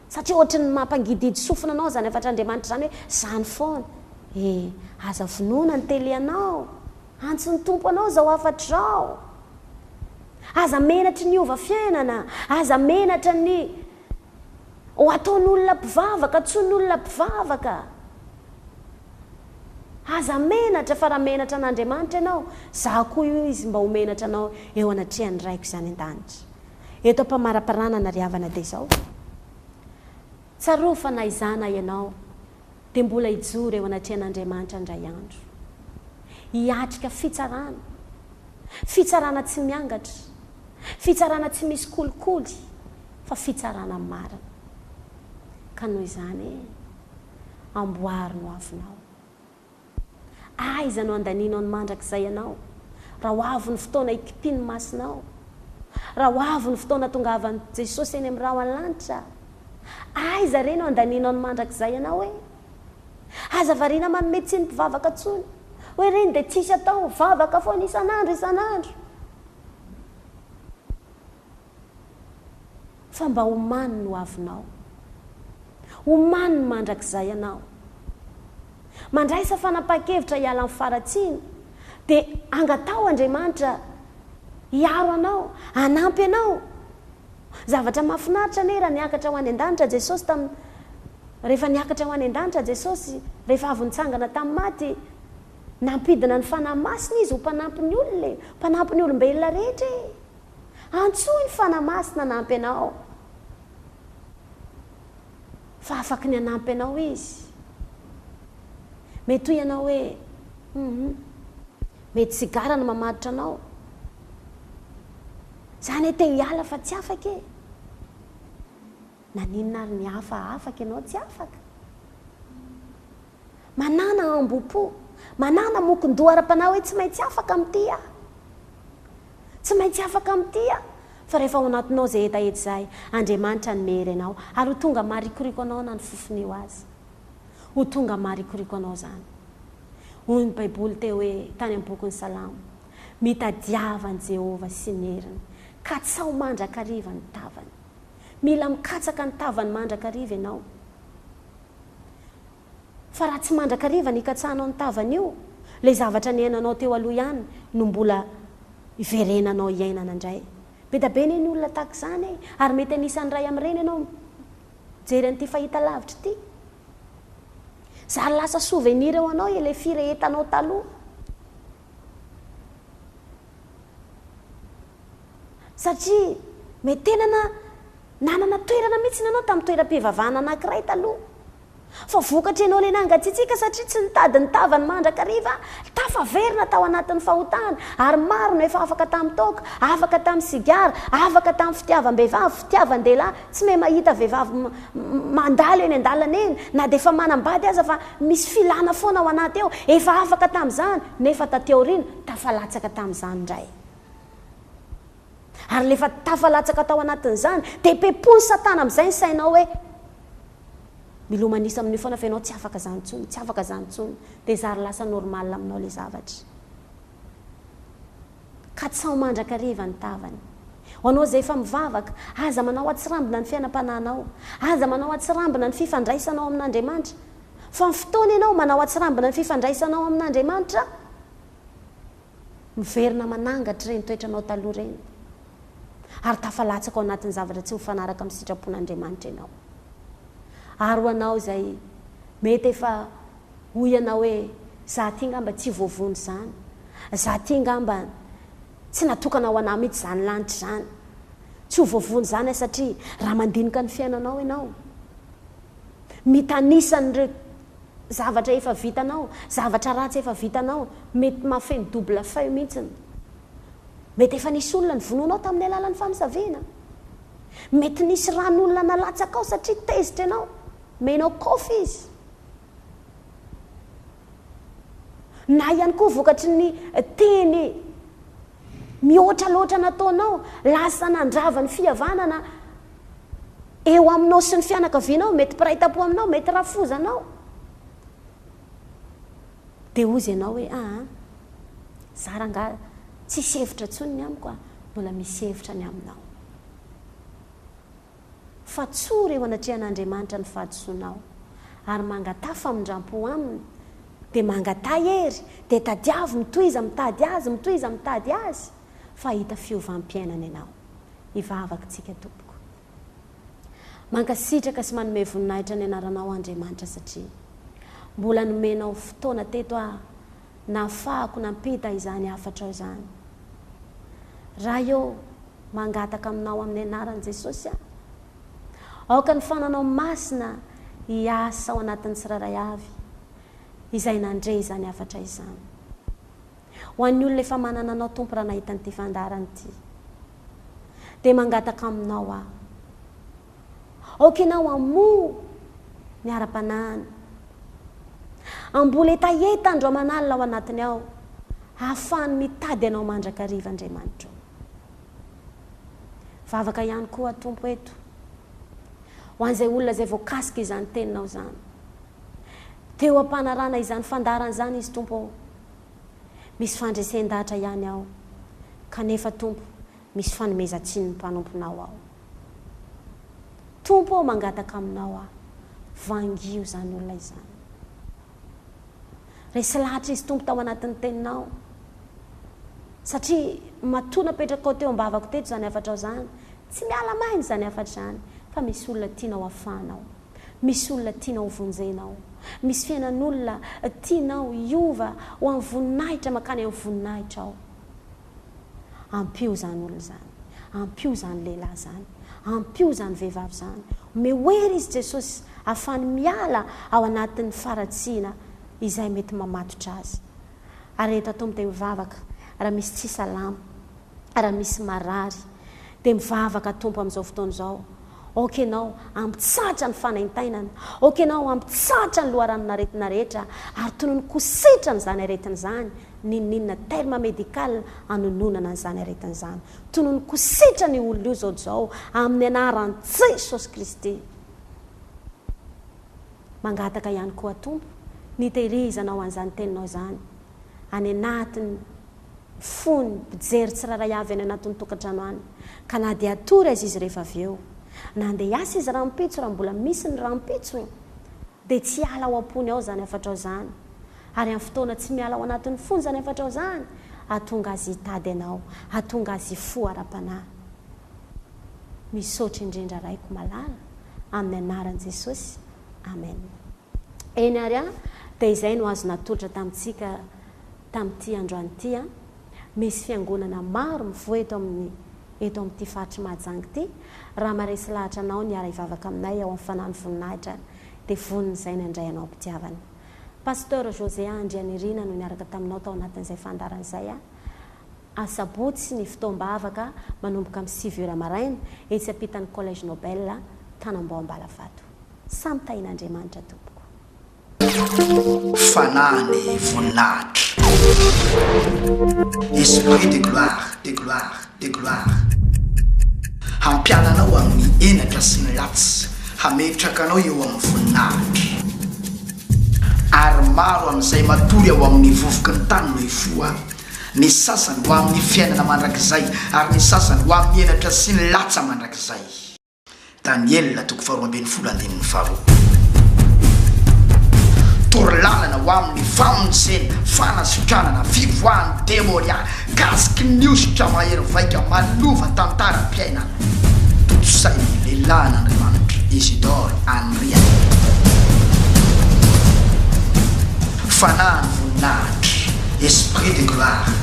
Speaker 2: satria ohatry ny mampangidihidy sofina anao izany hafatr'Andriamanitra izany hoe izany foana. E, aza vonoina ny télé anao, antson'ny Tompo anao izao hafatra izao. Aza menatry ny hiova fiainana, aza menatra ny ho ataon'olona mpivavaka, antsoin'olona mpivavaka. Aza menatra fa raha menatra an'Andriamanitra ianao, izaho koa io izy mba ho menatra anao eo anatrehan'ny Raiko izany an-danitra. Eto am-pamaraparanana ry havana dia izao, tsarovy fa na izaho na ianao. dia mbola hijoro eo anatrehan'Andriamanitra indray andro. Hiatrika fitsarana. Fitsarana tsy miangatra. Fitsarana tsy misy kolikoly fa fitsarana marina. Ka noho izany e, amboary ny hoavinao. Aiza no handanianao ny mandrakizay anao, raha ho avy ny fotoana hikipian'ny masonao? Raha ho avy ny fotoana hatongavan'i Jesosy eny amin'ny rahona lanitra? Aiza re no handanianao ny mandrakizay anao e? Aza variana manome tsiny mpivavaka intsony, hoe ireny dia tsisy atao, vavaka foana isan'andro isan'andro. Fa mba omano ny hoavinao. Omano ny mandrakizay anao. Mandraisa fanapahan-kevitra hiala amin'ny faharatsiana, dia angataho Andriamanitra hiaro anao, hanampy anao. Zavatra mahafinaritra anie raha niakatra ho any an-danitra Jesosy tamin'ny rehefa niakatra ho any an-danitra Jesosy, rehefa avy nitsangana tamin'ny maty, nampidina ny Fanahy Masina Izy ho mpanampy ny olona e, mpanampy ny olombelona rehetra e. Antsoy ny Fanahy Masina hanampy anao. Fa afaky ny hanampy anao Izy. Mety hoy ianao hoe, Hum, mety sigara no mamatotra anao. Za anie te hiala fa tsy afaka e. Naninona ary ny hafa afaka ianao tsy afaka? Manàna hambom-po, manàna mokon-doha ara-panahy hoe tsy maintsy afaka amin'ity aho. Tsy maintsy afaka amin'ity aho. Fa rehefa ao anatinao izay hetaheta izay, Andriamanitra hanome hery anao ary ho tonga maharikoriko anao na ny fofon'io aza. Ho tonga maharikoriko anao izany. Hoy ny Baiboly teo hoe, tany amin'ny bokin'ny Salamo, Mitadiava an'i Jehovah sy ny heriny, katsaho mandrakariva ny tavany. Mila mikatsaka ny tavany mandrakariva ianao. Fa raha tsy mandrakariva ny hikatsahanao ny tavany io, ilay zavatra niainanao teo aloha ihany no mbola hiverenanao hiainana indray. Be dia be anie ny olona tahaka izany e! Ary mety anisan'ny iray amin'ireny ianao mijery an'ity fahitalavitra ity. Zary lasa souvenir ho anao ilay firehetanao taloha. Satria mety tena na nanana toerana mihitsy ianao tamin'ny toeram-pivavahana anankiray taloha. Fa vokatry ianao ilay nangatsiatsiaka satria tsy nitady ny tavany mandrakariva, tafaverina tao anatin'ny fahotana, ary maro no efa afaka tamin'ny toaka, afaka tamin'ny sigara, afaka tamin'ny fitiavam-behivavy, fitiavan-dehilahy, tsy mahay mahita vehivavy mandalo eny an-dalana eny, na dia efa manambady aza fa misy filana foana ao anaty ao, efa afaka tamin'izany, nefa taty aoriana tafalatsaka tamin'izany indray. Ary rehefa tafalatsaka tao anatin'izany, dia pepoin'i Satana amin'izay ny sainao hoe, milomanisa amin'io foana fa ianao tsy afaka izany intsony, tsy afaka izany intsony. Dia zary lasa normal aminao ilay zavatra. Katsaho mandrakariva ny tavany. Ho anao izay efa mivavaka, aza manao atsirambina ny fiainam-panahinao. Aza manao atsirambina ny fifandraisanao amin'Andriamanitra. Fa ny fotoana ianao manao atsirambina ny fifandraisanao amin'Andriamanitra, Miverina manangatra ireny toetranao taloha ireny, ary tafalatsaka ao anatin'ny zavatra tsy mifanaraka amin'ny sitrapon'Andriamanitra ianao. Ary ho anao izay mety efa hoy ianao hoe, Za aty angamba tsy voavonjy izany, za aty angamba tsy natokana ho anah mihitsy izany lanitra izany. Tsy ho voavonjy izany aho satria raha mandinika ny fiainanao ianao, mitanisa an'ireo Zavatra efa vitanao, zavatra ratsy efa vitanao, mety mahafeno double feuille mihitsiny. Mety efa nisy olona novonoinao tamin'ny alalan'ny famosaviana. Mety nisy ran'olona nalatsakao satria tezitra ianao, omenao kôfy izy. Na ihany koa vokatry ny teny mihoatra loatra nataonao, lasa nandrava ny fihavanana eo aminao sy ny fianakavianao, mety mpiray tampo aminao, mety rafozanao. Dia hozy ianao hoe aa, za rangahy tsisy hevitra intsony ny amiko a, mbola misy hevitra ny aminao. Fa tsory eo anatrehan'Andriamanitra ny fahadisoanao, ary mangataha famindrampo Aminy, dia mangataha hery, dia tadiavo, mitohiza mitady Azy, mitohiza mitady Azy, fa hahita fiovam-piainana ianao. Hivavaka isika tompoko. Mankasitraka sy manome voninahitra ny anaranao Andriamanitra satria mbola nomenao fotoana teto aho nahafahako nampita izany hafatrao izany. Ray ô, mangataka aminao amin'ny anaran'i Jesosy aho. Aoka ny fananao masina. Hiasa ao anatin'ny tsirairay avy izay nandre izany hafatra izany. Ho an'ny olona efa manana Anao Tompo raha nahita an'ity fandaharana ity dia mangataka Aminao aho. Aoka Ianao hamoha ny ara-panahiny. Hamboly hetaheta andro aman'alina ao anatiny ao hahafahany mitady Anao mandrakariva Andriamanitra o. Vavaka ihany koa Tompo eto ho an'izay olona izay voakasika izany teninao izany. Teo am-panarahana izany fandaharana izany izy Tompo ô. Misy fandresen-dahatra ihany ao. Kanefa Tompo, misy fanomezan-tsiny ny mpanomponao ao. Tompo ô, mangataka aminao aho, vangio izany olona izany. Resy lahatra izy Tompo tao anatin'ny teninao. Satria matoa napetrakao teo am-bavako teto izany hafatrao izany, tsy miala maina izany hafatra izany, fa misy olona tianao hafahanao. Misy olona tianao hovonjenao. Misy fiainan'olona tianao hiova ho amin'ny voninahitra mankany amin'ny voninahitrao. Ampio izany olona izany. Ampio izany lehilahy izany. Ampio izany vehivavy izany. Omeo hery izy Jesosy ahafahany miala ao anatin'ny faharatsiana izay mety mamatotra azy. Ary eto Tompo dia mivavaka raha misy tsy salama, raha misy marary dia mivavaka Tompo amin'izao fotoana izao. Aoka Ianao hampitsahatra ny fanaintainana, aoka Ianao hampitsahatra ny loharanon'aretina rehetra ary tonony ko sitrana izany aretina izany, n'inon'inona terme médical anononana an'izany aretina izany. Tonony ko sitrana io olona io izao dia izao amin'ny anaran'i Jesosy Kristy. Mangataka ihany koa Tompo ny hitehirizanao an'izany teninao izany any anatin'ny fony mpijery tsirairay avy any anatin'ny tokantrano any ka na dia hatory aza izy rehefa avy eo na handeha hiasa izy rahampitso raha mbola misy ny rahampitso dia tsy hiala ao am-pony ao izany hafatrao izany ary amin'ny fotoana tsy miala ao anatin'ny fony izany hafatrao izany hahatonga azy hitady anao hahatonga azy hifoha ara-panahy Misaotra indrindra Raiko malala amin'ny anaran'i Jesosy Amen. Eny ary an, dia izay no azo natolotra tamintsika tamin'ity androany ity an. Misy fiangonana maro mivoha eto amin'ny eto amin'ity faritr'i Mahajanga ity. Raha maharesy lahatra anao ny hiara-hivavaka aminay ao amin'ny Fanahin'ny Voninahitra dia vonona izay ny handray anao am-pitiavana. Pasteur José Andrianirina no niaraka taminao tao anatin'izay fandaharana izay an. Asabotsy ny fotoam-bavaka manomboka amin'ny sivy ora maraina etsy ampitan'ny Collège Nobel, Tanambao Ambalavato. Samy tahin'Andriamanitra tompoko.
Speaker 1: Fanahy ny voninahitra. Esprit de gloire, de gloire, de gloire. Hampiala anao amin'ny henatra sy ny latsa, hametraka anao eo amin'ny voninahitra. Ary maro amin'izay matory ao amin'ny vovoky ny tany no hifoha. Ny sasany ho amin'ny fiainana mandrakizay, ary ny sasany ho amin'ny henatra sy ny latsa mandrakizay. Daniela toko faharoa ambinifolo andininy faharoa. Torolalana ho amin'ny famonjena, fanasitranana, fivoahan'ny demonia, kasiky ny hosotra mahery vaika manova tantaram-piainana. Tontosain'ny lehilahin'Andriamanitra, Isidore Andriana. Fanahin'ny voninahitra, Esprit de gloire.